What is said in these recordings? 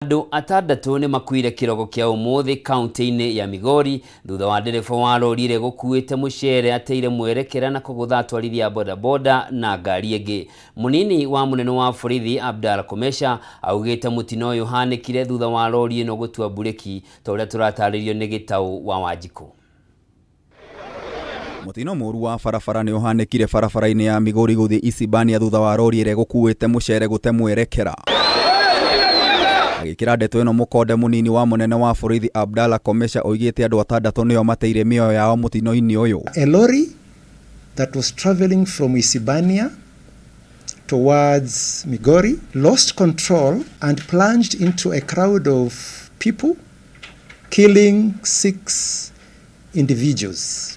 Andũ atandatũ nĩ makuire kĩroko kĩa ũmũthĩ kaunti-inĩ ya Migori thutha wa ndereba wa rori ĩrĩa ĩgũkuĩte mũcere ateire mwerekera na kũgũtha atwarithia a bodaboda na ngari ĩngĩ. Mũnini wa mũnene wa borithi Abdalla Komesha augĩte mũtino ũyũ ũhanĩkire thutha wa rori ĩno gũtua mburĩki ta ũrĩa tũratarĩrio nĩ Gĩtaũ wa Wanjikũ. Mũtino mũru wa barabara nĩ ũhanĩkire barabara-inĩ ya Migori gũthiĩ Isibania thutha wa rori ĩrĩa ĩgũkuĩte mũcere gũte mwerekera. Agĩkĩra ndeto ĩno mũkonde mũnini wa mũnene wa borithi Abdalla Komesha oigĩte andũ atandatũ nĩo mateire mĩoyo yao mũtino-inĩ ũyũ. A lorry that was traveling from Isibania towards Migori lost control and plunged into a crowd of people, killing 6 individuals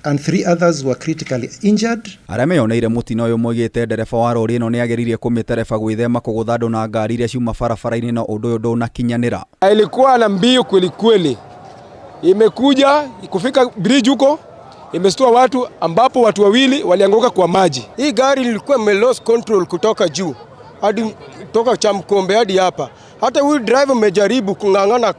and 3 others were critically injured. Arĩa meyoneire mũtino ũyũ moigĩte ndereba wa rori ĩno nĩageririe kũmĩtereba gwĩthema kũgũtha andũ na ngari iria ciuma barabara-inĩ no ũndũ ũyũ ndũnakinyanĩra. Ilikuwa na mbio kweli kweli, imekuja kufika bridge huko imestua watu ambapo watu wawili walianguka kwa maji. Hii gari ilikuwa ime lost control kutoka juu hadi kutoka Chamkombe hadi hapa. Hata huyu driver amejaribu kung'ang'ana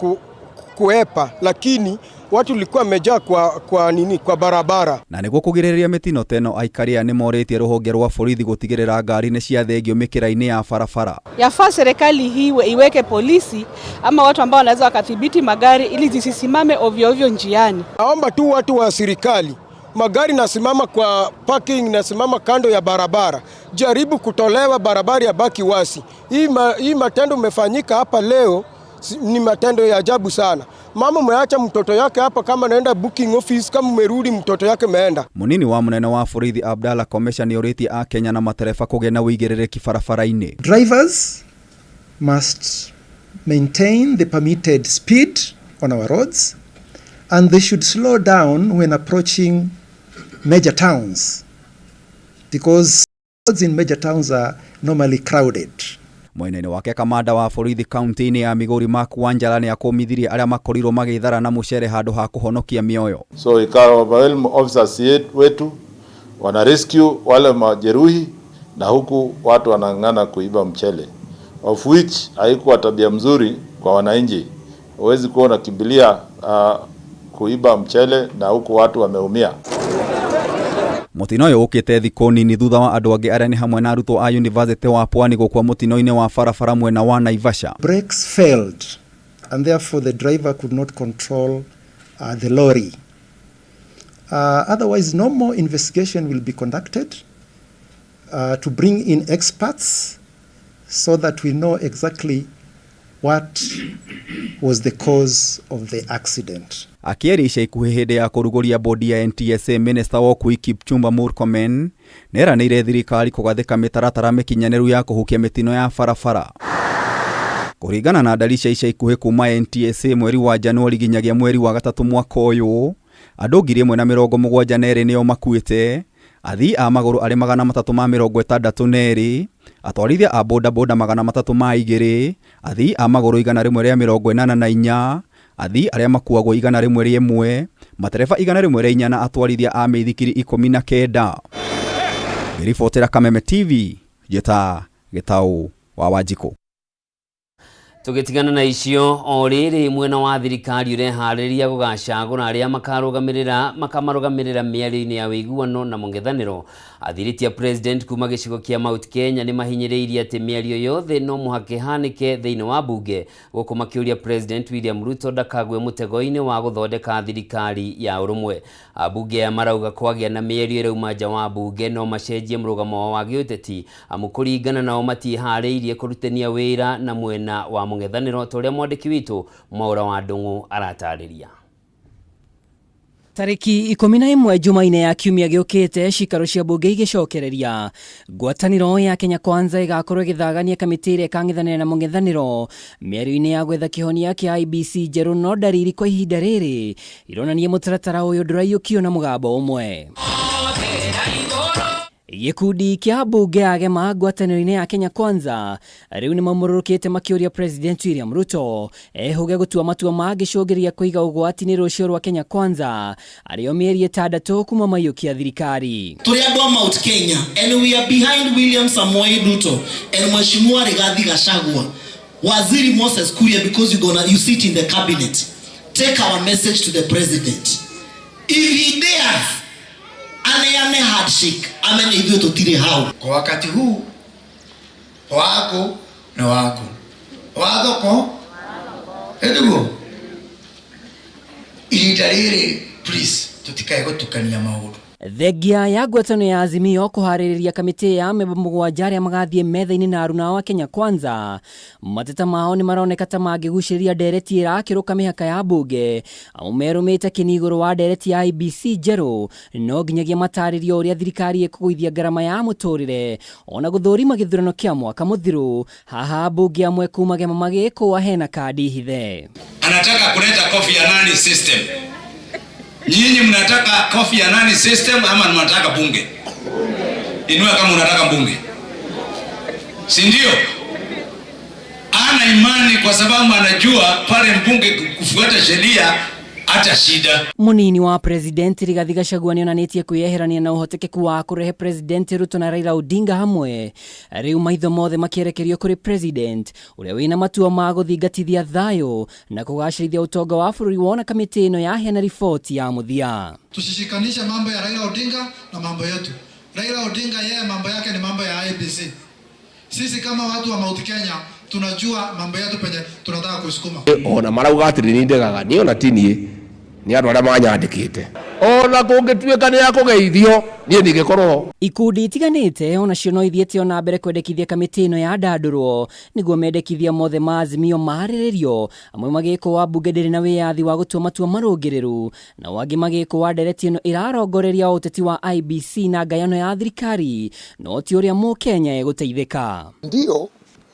kuepa, lakini watu walikuwa wamejaa kwa nini, kwa barabara. Na nĩguo kũgirĩrĩria mĩtino ta ĩno, aikari aya nĩmorĩtie rũhonge rwa borithi gũtigĩrĩra ngari nĩ ciathengio mĩkĩra-inĩ ya barabara. Yafaa serikali hii iweke polisi ama watu ambao wanaweza wakathibiti magari ili zisisimame ovyo ovyo njiani. Naomba tu watu wa serikali, magari nasimama kwa parking, nasimama kando ya barabara, jaribu kutolewa barabara ya baki wasi. Hii matendo umefanyika hapa leo ni matendo ya ajabu sana. Mama umeacha mtoto yake hapa, kama naenda booking office, kama umerudi mtoto yake umeenda. Munini wa munene wa borithi Abdalla Komesha nĩorĩtie akenya na matereba kũgĩa na ũigĩrĩrĩki barabara-inĩ. Drivers must maintain the permitted speed on our roads and they should slow down when approaching major towns because roads in major towns are normally crowded. Mwena-inĩ wake kamanda wa borithi kaunti-inĩ ya Migori Mark Wanjala nĩ akũmithirie arĩa makorirwo magĩthara na mũcere handũ ha kũhonokia mĩoyo. So ikawa overwhelm officers wetu wana rescue wale majeruhi na huku watu wanang'ang'ana kuiba mchele, of which haikuwa tabia mzuri kwa wananchi. Huwezi kuwa unakimbilia kuiba mchele na huku watu wameumia. Mũtino ũyũ ũkĩte thikũ nini thutha wa andũ angĩ arĩa nĩ hamwe na arutwo a University wa Pwani gũkua mũtino-inĩ wa barabara mwena wa Naivasha. Brakes failed and therefore the driver could not control the lorry. Otherwise, no more investigation will be conducted to bring in experts so that we know exactly what was the cause of the accident. Akĩaria ica ikuhĩ hĩndĩ ya kũrugũria bodi ya NTSA, Minister wa ũkuui Kipchumba Murkomen nĩeranĩire thirikari kũgathĩka mĩtaratara mĩkinyanĩru ya kũhukia mĩtino ya barabara. Kũringana na ndari cia ica ikuhĩ kuma NTSA mweri wa Januari nginyagia mweri wa gatatũ mwaka ũyũ, andũ 1,072 nĩo makuĩte, athii a magũrũ arĩ 362, atwarithia a bodaboda 302, athii a magũrũ 184, athii arĩa makuagwo 101, matereba 104 na atwarithia a mĩithikiri 19. Ngĩribotera Kameme TV, njĩta Gĩtaũ wa Wanjikũ. Tũgĩtigana na icio o rĩrĩ, mwena wa thirikari ũreharĩria gũgacagũra arĩa makamarũgamĩrĩra mĩario-inĩ ya ũiguano na mũng'ethanĩro. Athirĩtia president kuma gĩcigo kĩa Mount Kenya nĩ mahinyĩrĩirie atĩ mĩario yothe no mũhaka ĩhanĩke thĩinĩ wa mbunge, gũkũ makĩũria President William Ruto ndakagwe mũtego-inĩ wa gũthondeka thirikari ya ũrũmwe. Ambunge aya marauga kwagĩa na mĩario ĩrauma nja wa mbunge no macenjie mũrũgamo wao wa gĩũteti, amu kũringana nao matiĩharĩirie kũrutania wĩra na mwena wa mũng'ethanĩro, ta ũrĩa mwandĩki witũ Mwaũra wa Ndung'u aratarĩria. Tarĩki 11 Jumaine ya kiumia gĩũkĩte, cikaro cia mbunge igĩcokereria. Ngwatanĩro ya Kenya Kwanza ĩgakorwo ĩgĩthagania kamĩtĩ ĩrĩa ĩkang'ethanĩra na mũng'ethanĩro mĩario-inĩ ya gwetha kĩhonia kĩa IEBC njerũ, no ndariri kwa ihinda rĩrĩ ironania mũtaratara ũyũ ndũraiyũkio na mũgambo ũmwe. Gĩkundi kĩa mbunge ya Gema ngwatanĩro-inĩ ya Kenya Kwanza rĩu nĩ mamũrũrũkĩte makĩũria President William Ruto ehũge gũtua matua mangĩcũngĩrĩria kũiga ũgwati-inĩ rũciũ rwa Kenya Kwanza arĩo mĩeri 6 kuma maiyũkia thirikari. Tũrĩ andũ a Mount Kenya and we are behind William Samoei Ruto and Mheshimiwa Rigathi Gachagua. Waziri Moses Kuria, because you sit in the cabinet, take our message to the president. If he dares aneane handshake, amenye ithuĩ tũtirĩ hau. Kwa wakati huu wako na wako wa thoko ĩtiguo ihinda rĩrĩ, please, tutikae gũtukania maũndũ. Thengia ya ngwatanĩro ya Azimio kũharĩrĩria kamĩtĩ ya amemba 7 arĩa magathiĩ metha-inĩ na aruna wa Kenya Kwanza, mateta mao nĩ maroneka ta mangĩgucĩrĩria ndereti ĩrakĩrũka mĩhaka ya mbunge, amu merũmĩte kĩni igũrũ wa ndereti ya IEBC njerũ no nginyagia matarĩrio ũrĩa thirikari ĩkũgũithia ngarama ya mũtũrĩre ona gũthũrima gĩthurano kĩa mwaka mũthiru. Haha mbunge amwe kuma kĩama magĩkũa hena kandi hithe. Anataka kuleta Kofi Annan system. Nyinyi mnataka Kofi Annan system ama mnataka bunge? Inua kama unataka bunge, si ndio? Ana imani kwa sababu anajua pale mbunge kufuata sheria hata shida. Munini wa President Rigathi Gachagua nĩonanĩtie kwĩyeherania na ũhotekeku wa kũrehe President Ruto na Raila Odinga hamwe. Rĩu maitho mothe makĩerekerio kũrĩ President ũrĩa wĩna matua ma gũthingatithia thayũ na kũgacĩrithia ũtonga wa bũrũri wona kamĩtĩ ĩno yaheana riboti ya mũthia. Tusishikanishe mambo ya Raila Odinga na mambo yetu. Raila Odinga yeye mambo yake ni mambo ya IEBC. Sisi kama watu wa Mount Kenya tunajua mambo yetu penye tunataka kusukuma. Ona marauga atĩ nĩ ndegaga niĩ ona ti niĩ, nĩ andũ arĩa manyandĩkĩte. Ona kũngĩtuĩka nĩ akũgeithio niĩ ndingĩkorwo. Ikundi itiganĩte onacio no ithiĩte ona mbere kwendekithia kamĩtĩ ĩno yandandũrwo nĩguo mendekithia mothe ma Azimio marĩrĩrio, amwe magĩkũa mbunge ndĩrĩ na wĩyathi wa gũtua matua marũngĩrĩru, nao angĩ magĩkũa ndereti ĩno ĩrarongoreria ũteti wa IEBC na ngayano ya thirikari no ti ũrĩa mũkenya egũteithĩka. Ndio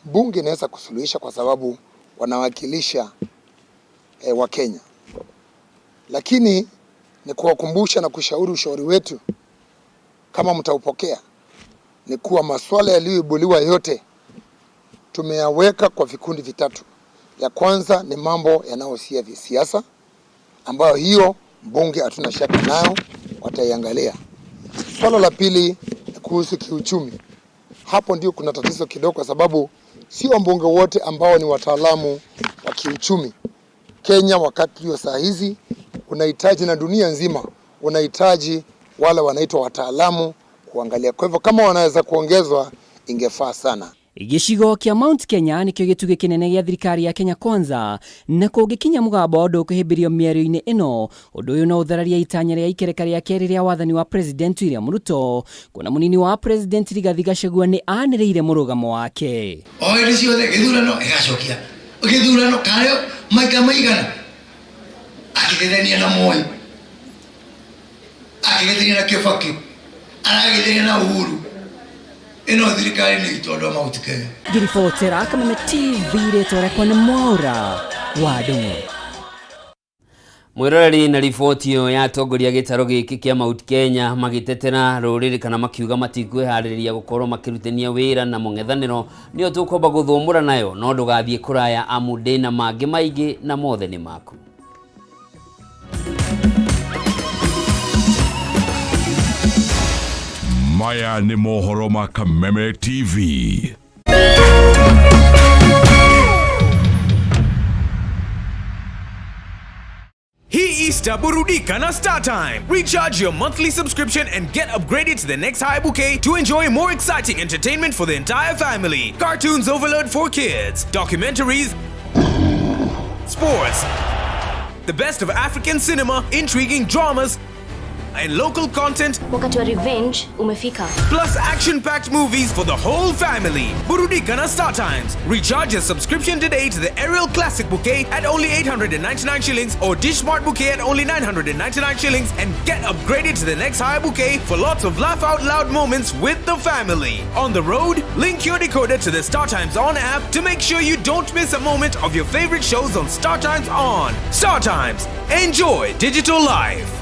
bunge inaweza kusuluhisha kwa sababu wanawakilisha Wakenya, lakini ni kuwakumbusha na kushauri, ushauri wetu kama mtaupokea ni kuwa masuala yaliyoibuliwa yote tumeyaweka kwa vikundi vitatu. Ya kwanza ni mambo yanayohusia siasa, ambayo hiyo bunge hatuna shaka nayo, wataiangalia. Swala la pili ni kuhusu kiuchumi. Hapo ndio kuna tatizo kidogo, kwa sababu sio wabunge wote ambao ni wataalamu wa kiuchumi. Kenya wakati huo saa hizi unahitaji, na dunia nzima unahitaji wale wanaitwa wataalamu kuangalia. Kwa hivyo kama wanaweza kuongezwa ingefaa sana. Gĩcigo kĩa Mount Kenya nĩkĩo gĩtugĩ kĩnene gĩa thirikari ya Kenya Kwanza, na kũngĩkinya mũgambo wa ndũkũhĩmbĩrio mĩario-inĩ ĩno, ũndũ ũyũ no ũthararie itanya rĩa ikereka rĩa kerĩ rĩa wathani wa President William Ruto, kuona mũnini wa President Rigathi Gachagua nĩ anĩrĩire mũrũgamo wake. O hĩndĩ ciothe gĩthurano ĩgacokia gĩthurano karĩo maita maigana, akĩgethania na Moi, akĩgethania na Kibaki, aragĩthania na Uhuru. Ĩno thirikari nĩ itũ andũ a Mount Kenya. Ngĩribotera Kameme TV, rĩtwa rĩakwa nĩ Mwaũra wa Ndung'u. Mwiroreri, na riboti ĩyo ya atongoria gĩtarũ gĩkĩ kĩa Mount Kenya magĩtetera rũrĩrĩ kana makiuga matikwĩharĩrĩria gũkorwo makĩrutithania wĩra na mũng'ethanĩro, nĩyo tũkwamba gũthũmũra nayo, no ndũgathiĩ kũraya amu ndĩna mangĩ maingĩ na mothe nĩ maku. Maya nĩ mohoro ma Kameme TV. Hii Easter burudika na StarTime. Recharge your monthly subscription and get upgraded to the next high bouquet to enjoy more exciting entertainment for the entire family. Cartoons overload for kids, documentaries, sports, the best of African cinema, intriguing dramas, and local content. Wakati wa revenge umefika. Plus action-packed movies for the whole family. Burudika na StarTimes. Recharge your subscription today to the Aerial Classic Bouquet at only 899 shillings or Dish Smart Bouquet at only 999 shillings and get upgraded to the next higher bouquet for lots of laugh-out-loud moments with the family. On the road, link your decoder to the StarTimes On app to make sure you don't miss a moment of your favorite shows on StarTimes On. StarTimes. Enjoy digital life.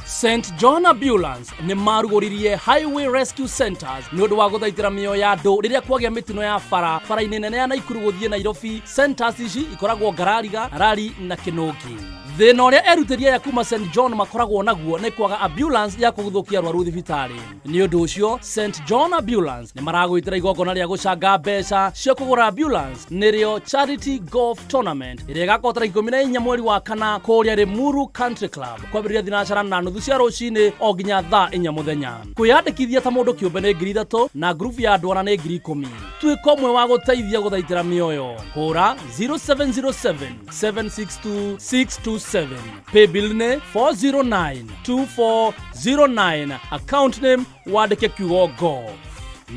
St John Ambulance nĩ marugũririe Highway Rescue Centers nĩ ũndũ wa gũthaitĩra mĩoyo ya andũ rĩrĩa kwagĩa mĩtino ya bara bara-inĩ nene ya Naikuru gũthiĩ Nairobi. Centers ici ikoragwo Ngarariga, Rari na Kĩnũngi. Thĩna ũrĩa erutĩri aya kuma St John makoragwo naguo nĩ kwaga ambulance ya kũguthũkia arwaru thibitarĩ. Nĩ ũndũ ũcio St John Ambulance nĩ maragwĩtĩra igongona rĩa gũcanga mbeca cia kũgũra ambulance, nĩrĩo Charity Golf Tournament, ĩrĩa ĩgakorwo tarĩki 14 mweri wa kana kũrĩa Limuru Country Club, kwambĩrĩria 9:30 cia rũcinĩ o nginya thaa 4 mũthenya. Kwĩyandĩkithia ta mũndũ kĩũmbe nĩ 3,000 na ngurubu ya andũ ana nĩ 10,000. Tuĩka ũmwe wa gũteithia gũthaitĩra mĩoyo. Hũra 0707 762 627. Paybill nĩ 409 2409, account name wandĩke kiugo golf.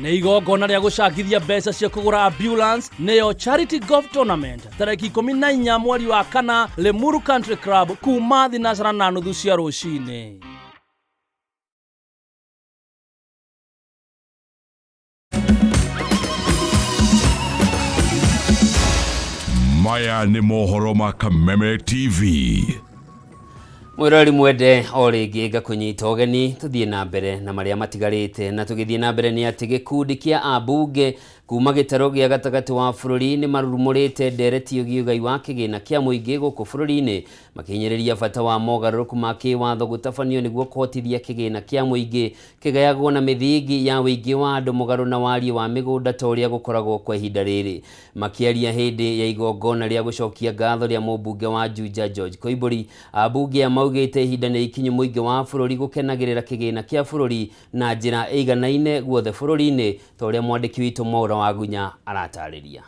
Nĩ igongona rĩa gũcangithia mbeca cia kũgũra ambulance, nĩyo Charity Golf Tournament, tarĩki 14 mweri wa kana, Limuru Country Club, kuma 9:30 cia rũcinĩ. Maya nĩ mohoro ma Kameme TV. Mwĩroreri mwende, o rĩngĩ ngakũnyita ũgeni tũthiĩ na mbere na marĩa matigarĩte. Na tũgĩthiĩ na mbere nĩ atĩ gĩkundi kĩa ambunge kuma gĩtarũ gĩa gatagatĩ wa bũrũri nĩ marurumũrĩte ndereti ĩgiĩ ũgai wa kĩgĩna kĩa mũingĩ gũkũ bũrũri-inĩ, makĩhinyĩrĩria bata wa mogarũrũku ma kĩwatho gũtabanio nĩguo kũhotithia kĩgĩna kĩa mũingĩ kĩgayagwo na mĩthingi ya ũingĩ wa andũ mũgarũ na wariĩ wa mĩgũnda ta ũrĩa gũkoragwo kwa ihinda rĩrĩ. Makĩaria hĩndĩ ya igongona rĩa gũcokia ngatho rĩa mũmbunge wa Juja George Koimbũri, ambunge aya maugĩte ihinda nĩ ikinyu mũingĩ wa bũrũri gũkenagĩrĩra kĩgĩna kĩa bũrũri na njĩra ĩiganaine guothe bũrũri-inĩ, ta ũrĩa mwandĩki witũ Mwaura Wagunya aratarĩria.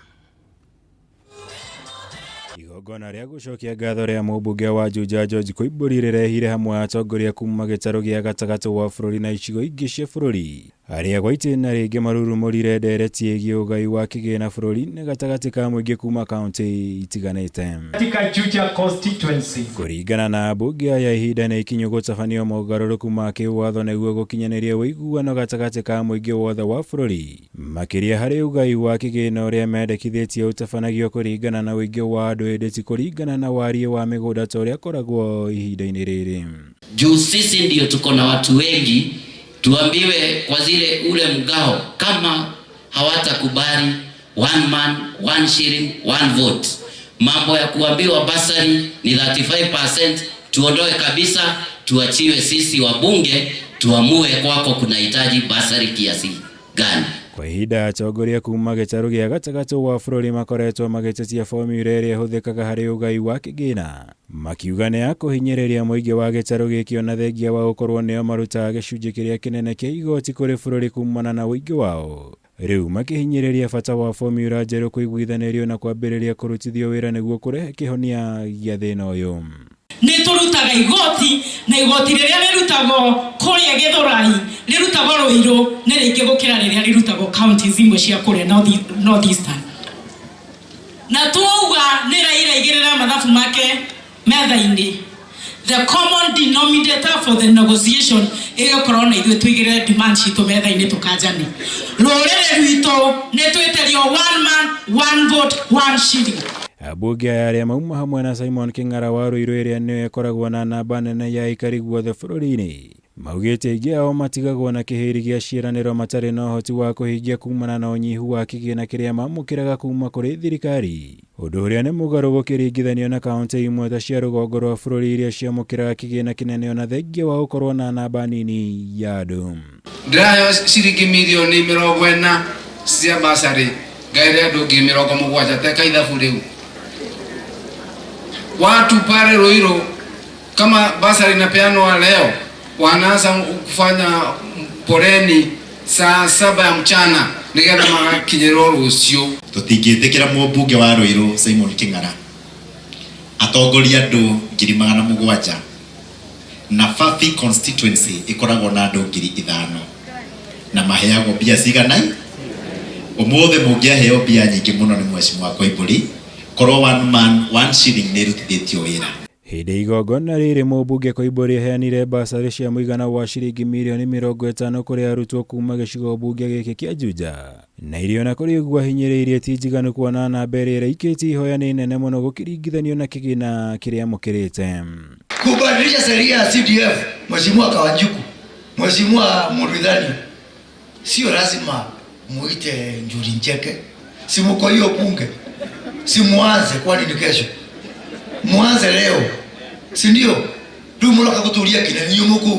Igongona rĩa gũcokia ngatho rĩa mũmbunge wa Juja George Koimbũri rĩrehire hamwe atongoria kuma gĩtarũ gĩa gatagatĩ wa bũrũri na icigo ingĩ cia bũrũri, arĩa gwa itĩna rĩngĩ marurumũrire ndereti ĩgiĩ ũgai wa kĩgĩna bũrũri-inĩ gatagatĩ ka mũingĩ kuma kaunti itiganĩte. Katika Juja constituency. Kũringana na ambunge aya, ihinda nĩ ikinyu gũtabanio mogarũrũku ma kĩwatho nĩguo gũkinyanĩria ũiguano gatagatĩ ka mũingĩ wothe wa bũrũri, makĩria harĩ ũgai wa kĩgĩna ũrĩa mendekithĩtie ũtabanagio kũringana na ũingĩ wa andũ ĩndĩ ti kũringana na wariĩ wa mĩgũnda ta ũrĩa koragwo ihinda-inĩ rĩrĩ. Juu sisi ndio tuko na watu wengi, tuambiwe kwa zile ule mgao kama hawatakubali one man one shilling one vote. Mambo ya kuambiwa basari ni 35% tuondoe kabisa, tuachiwe sisi wabunge tuamue kwako kunahitaji basari kiasi gani. Kwa ihinda atongoria kuma gĩtarũ gĩa gatagatĩ wa bũrũri makoretwo magĩtetia formula ĩrĩa ĩhũthĩkaga harĩ ũgai wa kĩgĩna, makiuga nĩ ya kũhinyĩrĩria mũingĩ wa gĩtarũ gĩkĩ ona thengia wa gũkorwo nĩo marutaga gĩcunjĩ kĩrĩa kĩnene kĩa igoti kũrĩ bũrũri kumana na ũingĩ wao. Rĩu makĩhinyĩrĩria bata wa formula njerũ kũiguithanĩrio na kwambĩrĩria kũrutithio wĩra nĩguo kũrehe kĩhonia gĩa thĩna ũyũ. Nĩ tũrutaga igoti, na igoti rĩrĩa rĩrutagwo kũrĩa Gĩthũrai rĩrutagwo Rũirũ nĩ rĩingĩ gũkĩra rĩrĩa rĩrutagwo counties imwe cia kũrĩa North Eastern. Na tuauga nĩ Raila aigĩrĩra mathabu make metha-inĩ, the common denominator for the negotiation ĩgũkorwo na ithuĩ tũigĩrĩre demand citũ metha-inĩ tũkanjane. Rũrĩrĩ rwitũ nĩ twĩtĩrio one man one vote one shilling. Ambunge aya arĩa mauma hamwe na Simon King'ara wa Ruiru ĩrĩa nĩyo ĩkoragwo na namba nene ya aikari guothe bũrũri-inĩ, maugĩte aingĩ ao matigagwo na kĩhĩri gĩa ciĩranĩro matarĩ na ũhoti wa kũhingia kumana na ũnyihu wa kĩgĩna kĩrĩa mamũkĩraga kuma kũrĩ thirikari, ũndũ ũrĩa nĩ mũgarũ gũkĩringithanio na kaunti imwe ta cia rũgongo rwa bũrũri iria ciamũkĩraga kĩgĩna kĩnene ona thengia wa gũkorwo na namba nini ya andũ. Ndĩraheo ciringi mirioni 40 cia basarĩ ngaĩre andũ 70,000 teka ithabu rĩu. Watu pale Ruiru kama basari inapeanwa leo wanaanza kufanya poleni saa 7 ya mchana nigetha magakinyĩrwo rũciũ. Tũtingĩtĩkĩra mũmbunge wa Ruiru Simon King'ara atongoria andũ 700,000 na Fafi constituency ĩkoragwo na andũ 5,000 na maheagwo mbia cigana. Ũmũthĩ mũngĩaheo mbia nyingĩ mũno nĩ Mheshimiwa Koimbũri, korwo one man one shilling nĩ ĩrutithĩtio wĩra. Hĩndĩ igongona rĩrĩ mũmbunge Koimbũri aheanire basarĩ cia mũigana wa ciringi mirioni 50 kũrĩ arutwo kuma gĩcigo mbunge gĩkĩ kĩa Juja, na irio na kũrĩ ũguo ahinyĩrĩirie ti njiganu kuona namba ĩrĩa ĩraikĩtie ihoya nĩ nene mũno gũkĩringithanio na kĩgĩna kĩrĩa amũkĩrĩte. Kubadilisha sheria ya CDF, Mheshimiwa Kawanjiku, Mheshimiwa Muruithani, sio lazima muite Njuri Ncheke, si mko hiyo bunge, si muanze, kwani ni kesho? Muanze leo. Si ndio? Rĩu mũroka gũtũria nginya inyuĩ mũkũu.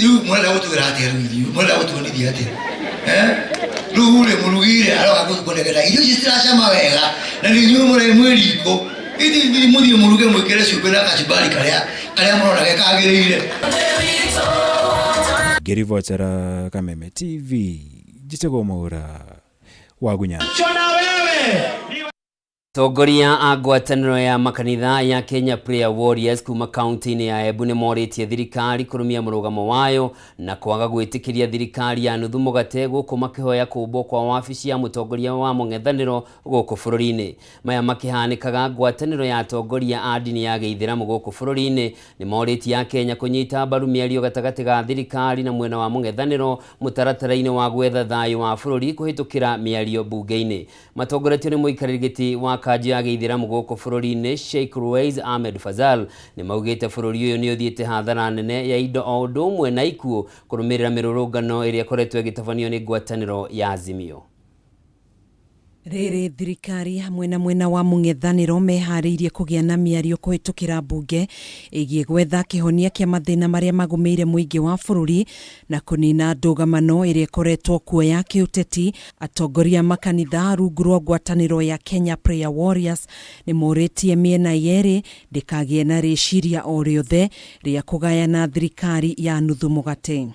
Rĩu mũrenda gũtwĩra atĩa rĩu ithuĩ? Mũrenda gũtuonithia atĩa? Eh? Rĩu rĩ mũrugi rĩ aroka kũnegena irio ici citiracama wega na nĩ inyuĩ mũrĩ mwĩ riko. Ithuĩ mũthiĩ mũruge mwĩkĩre cumbĩ na kachumbari karĩa karĩa mũrona ge kagĩrĩire. Ngĩribotera Kameme TV, njĩtagwo Mwaũra Wagunya. Atongoria a ngwatanĩro ya makanitha ya Kenya Prayer Warriors kuma kaunti-inĩ ya Embu nĩ morĩtie thirikari kũrũmia mũrũgamo wayo na kwaga gwĩtĩkĩria thirikari ya nuthu mũgate gũkũ makĩhoya kũmbwo kwa wabici ya mũtongoria wa mũng'ethanĩro gũkũ bũrũri-inĩ. Maya makĩhanĩkaga ngwatanĩro ya atongoria a ndini ya gĩithĩramu gũkũ bũrũri-inĩ nĩ morĩtie Akenya kũnyita mbaru mĩario gatagatĩ ga thirikari na mwena wa mũng'ethanĩro mũtaratara-inĩ wa gwetha thayũ wa bũrũri kũhĩtũkĩra mĩario mbunge-inĩ. Matongoretio nĩ mũikarĩri gĩtĩ wa kanjũ ya gĩithĩramu gũkũ bũrũri-inĩ Sheikh Ruwais Ahmed Fazal nĩ maugĩte bũrũri ũyũ nĩ ũthiĩte hathara nene ya indo o ũndũ ũmwe na ikuũ kũrũmĩrĩra mĩrũrũngano ĩrĩa ĩkoretwo ĩgĩtabanio nĩ ngwatanĩro ya Azimio. Rĩrĩ thirikari hamwe na mwena wa mũng'ethanĩro meharĩirie kũgĩa na mĩario kũhĩtũkĩra mbunge ĩgiĩ gwetha kĩhonia kĩa mathĩna marĩa magũmĩire mũingĩ wa bũrũri na kũnina ndũgamano ĩrĩa ĩkoretwo kuo ya kĩũteti, atongoria a makanitha rungu rwa ngwatanĩro ya Kenya Prayer Warriors nĩ morĩtie mĩena yerĩ ndĩkagĩe na rĩciria o rĩothe rĩa kũgayana thirikari ya nuthu mũgate.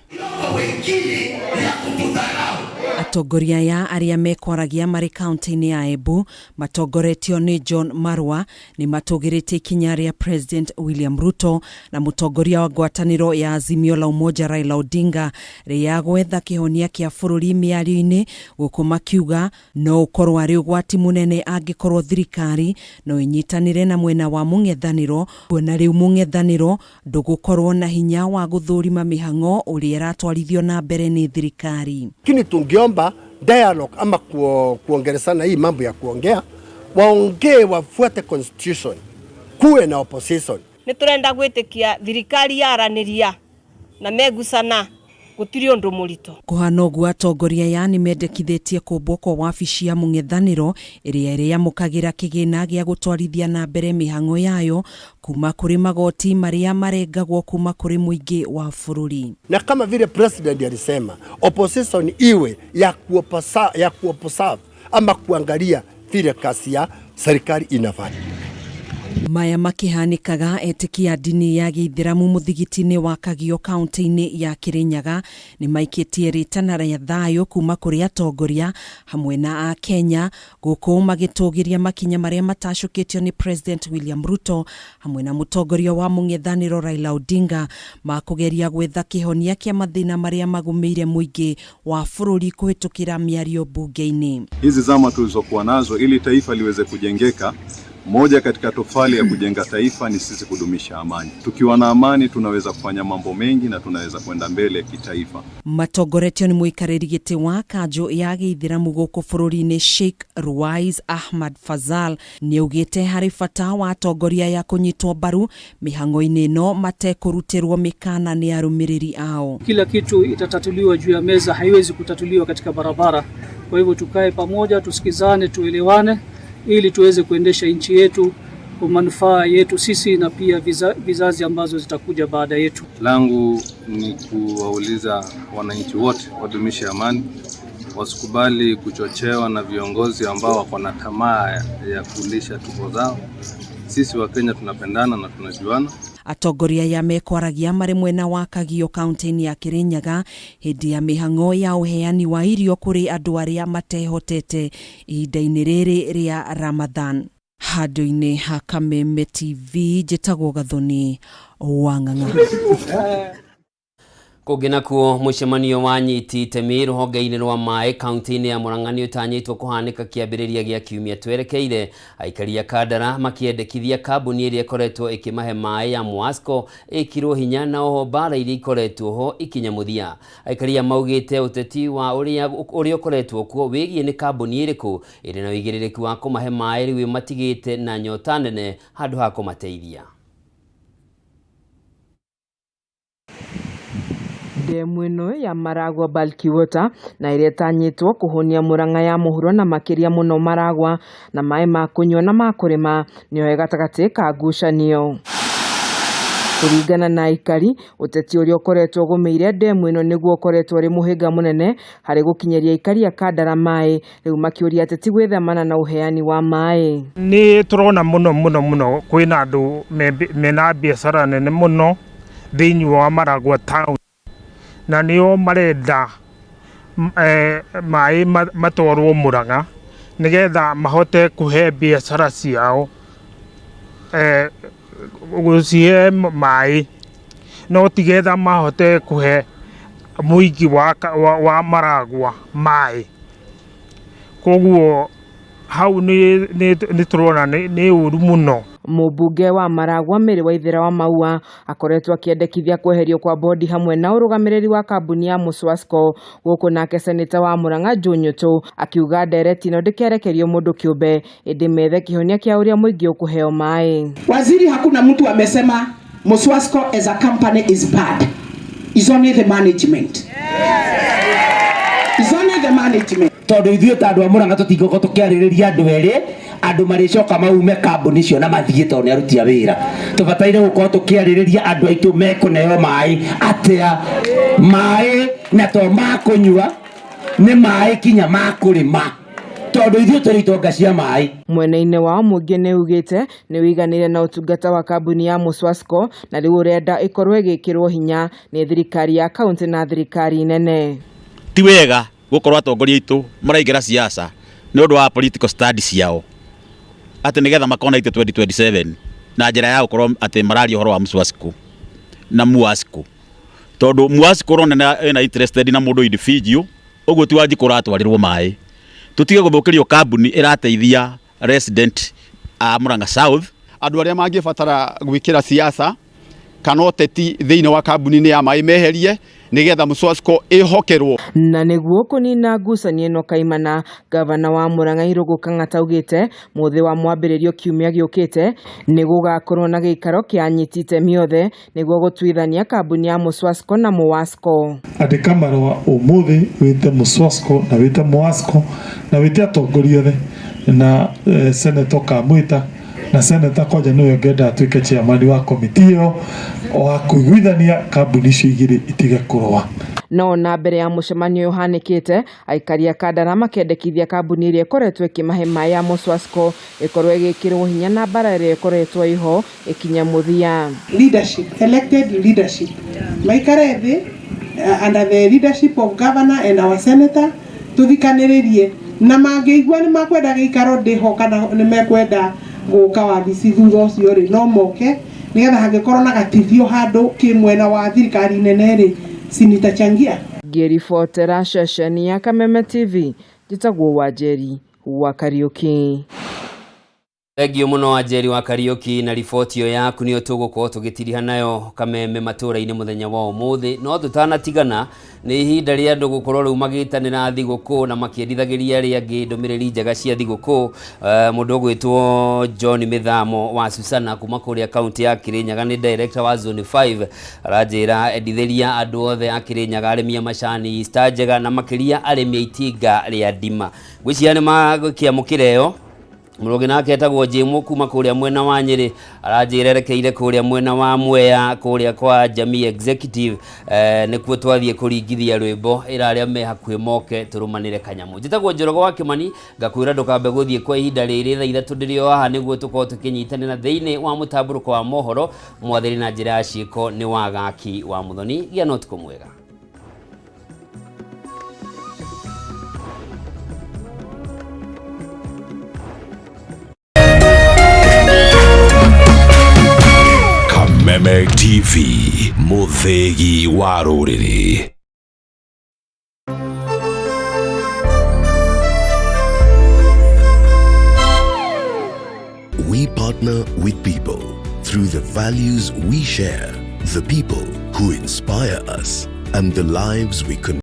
Atongoria aya arĩa mekwaragia marĩ kaunti-inĩ ya Embu matongoretio nĩ John Marwa nĩ matũgĩrĩtie ikinya rĩa President William Ruto na mũtongoria wa ngwatanĩro ya Azimio la Umoja Raila Odinga rĩa gwetha kĩhonia kĩa bũrũri mĩario-inĩ gũkũ makiuga no ũkorwo arĩ ũgwati mũnene angĩkorwo thirikari no ĩnyitanĩre na mwena wa mũng'ethanĩro kuona rĩu mũng'ethanĩro ndũgũkorwo na hinya wa gũthũrima mĩhang'o ũrĩa ĩratwarithio na mbere nĩ thirikari. Lakini tungeomba dialogue ama kuongelesana hii mambo ya kuongea, waongee wafuate constitution, kuwe na opposition. Nĩ tũrenda gwĩtĩkia thirikari yaranĩria na megucana gũtirĩ ũndũ mũritũ. Kũhana ũguo atongoria aya nĩ mendekithĩtie kũmbwo kwa wabici ya mũng'ethanĩro ĩrĩa ĩrĩamũkagĩra kĩgĩna gĩa gũtwarithia na mbere mĩhang'o yayo kuma kũrĩ magoti marĩa marengagwo kuma kũrĩ mũingĩ wa bũrũri. Na kama vile president alisema opposition iwe ya kuoposa, ya kuoposa ama kuangalia vile kazi ya serikali inafanya. Maya makĩhanĩkaga etĩkia a ndini ya gĩithĩramu mũthigiti-inĩ wa Kagio kaunti-inĩ ya Kĩrĩnyaga nĩ maikĩtie rĩtana rĩa thayũ kuma kũrĩ atongoria hamwe na Akenya gũkũ magĩtũgĩria makinya marĩa matacũkĩtio nĩ President William Ruto hamwe na mũtongoria wa mũng'ethanĩro Raila Odinga ma kũgeria gwetha kĩhonia kĩa mathĩna marĩa magũmĩire mũingĩ wa bũrũri kũhĩtũkĩra mĩario mbunge-inĩ. Hizi zama tulizokuwa nazo ili taifa liweze kujengeka, moja katika tofali ya kujenga taifa ni sisi kudumisha amani. Tukiwa na amani tunaweza kufanya mambo mengi na tunaweza kwenda mbele kitaifa. Matongoretio nĩ mũikarĩri gĩtĩ wa kanjũ ya gĩithĩramu gũkũ bũrũri-inĩ Sheikh Ruwais Ahmad Fazal nĩaugĩte harĩ bata wa atongoria ya kũnyitwo mbaru mĩhang'o-inĩ ĩno matekũrutĩrwo mĩkana nĩ arũmĩrĩri ao. Kila kitu itatatuliwa juu ya meza, haiwezi kutatuliwa katika barabara. Kwa hivyo tukae pamoja, tusikizane, tuelewane ili tuweze kuendesha nchi yetu kwa manufaa yetu sisi na pia vizazi ambazo zitakuja baada yetu. Langu ni kuwauliza wananchi wote wadumishe amani, wasikubali kuchochewa na viongozi ambao wako na tamaa ya kulisha tumbo zao. Sisi wa Kenya tunapendana na tunajuana. Atongoria aya mekwaragia marĩ mwena wa Kagio kaunti-inĩ ya Kirinyaga hĩndĩ ya mĩhang'o ya ũheani wa irio kũrĩ andũ arĩa matehotete ihinda-inĩ rĩrĩ rĩa Ramadhan. Handũ-inĩ ha Kameme TV njĩtagwo Gathoni wa Ng'ang'a. Kũngĩ nakuo mũcemanio wa anyiti itemi rũhonge-inĩ rwa maĩ kaunti-inĩ ya Murang'a nĩ ũtanyĩtwo kũhanĩka kĩambĩrĩria gĩa kiumia twerekeire. Aikari a Kandara makĩendekithia kambuni ĩrĩa ĩkoretwo ĩkĩmahe maĩ ya Mwasco ĩkirwo hinya na oho mbara iria ikoretwo ho ikinye mũthia. Aikari aya maugĩte ũteti wa ũrĩa ũrĩa ũkoretwo kuo wĩgiĩ nĩ kambuni ĩrĩkũ ĩrĩ na ũigĩrĩrĩki wa kũmahe maĩ rĩu ĩmatigĩte na nyota nene handũ ha kũmateithia. Ndemu ĩno ya Maragua Bulk Water na ĩrĩa ĩtanyĩtwo kũhũnia Murang'a ya mũhuro na makĩria mũno Maragua na maĩ ma kũnyua na ma kũrĩma nĩyo ĩ gatagatĩ ka ngucanio. Kũringana na aikari, ũteti ũrĩa ũkoretwo ũgũmĩire ndemu ĩno nĩguo ũkoretwo ũrĩ mũhĩnga mũnene harĩ gũkinyĩria aikari a Kandara maĩ, rĩu makĩũria ateti gwĩthemana na ũheani wa maĩ. Nĩ tũrona mũno mũno mũno kwĩna andũ mena biacara nene mũno thĩinĩ wa Maragua town na nĩo marenda maĩ matwarwo Mũrang'a nĩgetha mahote kũhe biacara ciao gũcihe maĩ no tigetha mahote kũhe mũingĩ wa Maragua maĩ. Koguo hau nĩ tũrona nĩ ũru mũno. Mũmbunge wa Maragua Mary Waithera wa Maua akoretwo akĩendekithia kweherio kwa bodi hamwe na ũrũgamĩrĩri wa kambuni ya Muswasco, gũkũ nake seneta wa Murang'a Joe Nyutu akiuga ndereti ĩno ndĩkerekerio mũndũ kĩũmbe ĩndĩ methe kĩhonia kĩa ũrĩa mũingĩ ũkũheo maĩ. Waziri, hakuna mtu amesema Muswasco as a company is bad. It's only the management. It's only the management. Tondu ithuĩ ta andũ a Murang'a tũtingĩũka tũkĩarĩrĩria andũ erĩ andũ marĩcoka maume kambuni icio na mathiĩ tondũ nĩ aruti a wĩra. Tũbataire gũkorwo tũkĩarĩrĩria andũ aitũ mekũneo maĩ atĩa, maĩ na to ma kũnyua, nĩ maĩ kinya ma kũrĩma, tondũ ithuĩ tũrĩ itonga cia maĩ. Mwena-inĩ wao mũingĩ nĩ ugĩte nĩ ũiganĩire na ũtungata wa kambuni ya Muswasco na rĩu ũrenda ĩkorwo ĩgĩkĩrwo hinya nĩ thirikari ya kaunti na thirikari nene. Ti wega gũkorwo atongoria aitũ maraingĩra siasa nĩ ũndũ wa political stand ciao atĩ nĩgetha makona itĩ 2027 na njĩra ya gũkorwo atĩ mararia ũhoro wa Muswasco na Muasco, tondũ Muasco ũrona ĩna interested na mũndũ individual, ũguo ti Wanjikũ ũratwarĩrwo maĩ. Tũtige gũthũkĩrio kambuni ĩrateithia resident a Murang'a South. Andũ arĩa mangĩbatara gwĩkĩra siasa kana ũteti thĩinĩ wa kambuni-inĩ ya maĩ meherie nĩgetha Muswasco ĩhokerwo. Na nĩguo kũnina ngucanio ĩno kaimana, gavana wa Murang'a Irũngũ Kang'ata augĩte mũthĩ wa mwambĩrĩrio kiumia gĩũkĩte nĩ gũgakorwo na gĩikaro kĩa anyiti itemi othe nĩguo gũtuithania kambuni ya Muswasco na Muwasco. Andĩka marũa ũmũthĩ wĩte Muswasco na wĩte Muwasco na wĩte atongoria othe na Senator Kamwĩta na Senator kwanja nĩwe ngenda atuĩke chairman wa komiti ĩyo wa kũiguithania kambuni icio igĩrĩ itige kũrũa. No na mbere ya mũcemanio ũyũ ũhanĩkĩte, aikari a Kandara makendekithia kambuni ĩrĩa ĩkoretwo ĩkĩmahe maĩ ya Muswasco ĩkorwo ĩgĩkĩrwo hinya na mbara ĩrĩa ĩkoretwo ĩho ĩkinye mũthia. Leadership, elected leadership. Maikare thĩ under the leadership of governor and our senator tuthikanĩrĩrie na mangĩigua nĩ makwenda gĩikaro ndĩho kana nĩ mekwenda gũka wabici thutha ũcio rĩ no moke nĩgetha hangĩkorwo na gatithio handũ kĩ mwena wa thirikari nene rĩ sinitachangia. Ngĩribotera ceceni ya Kameme TV njĩtagwo Wanjeri wa Kariũki. Thengiũ mũno Wanjeri wa Kariũki na riboti ĩyo yaku nĩyo tũgũkorwo tũgĩtiriha nayo Kameme matũra-inĩ mũthenya wa ũmũthĩ. No tũtanatigana nĩ ihinda rĩa andũ gũkorwo rĩu magĩtanĩra thigũkũ na makĩendithagĩria arĩa angĩ ndũmĩrĩri njega cia thigũkũ. Mũndũ ũgwĩtwo John Mĩthamo wa Susana kuma kũrĩa kaunti ya Kĩrĩnyaga nĩ director wa Zone 5 aranjĩra endithĩria andũ othe a Kĩrĩnyaga arĩmi a macani Star njega na makĩria arĩmi a itinga rĩa ndima. Ngwĩciria nĩ magũkĩamũkĩra ĩyo. Mũrũgi nake etagwo Jĩmũ kuma kũrĩa mwena wa Nyĩrĩ aranjĩra erekeire kũrĩa mwena wa Mwea kũrĩa kwa Jamii Executive nĩkuo twathiĩ kũringithia rwĩmbo ĩra arĩa me hakuhĩ moke tũrũmanĩre kanyamũ. Njĩtagwo Njoroge wa Kĩmani ngakwĩra ndũkambe gũthiĩ kwa ihinda rĩrĩ thaa 3 ndĩrĩ o haha nĩguo tũkorwo tũkĩnyitanĩra thĩinĩ wa mũtambũrũko wa mohoro mwathĩri na njĩra ya ciĩko nĩ Wagaki wa Mũthoni. Gĩa na ũtukũ mwega. Kameme TV, mũthĩgi wa rũrĩrĩ. We partner with people through the values we share, the people who inspire us, and the lives we can.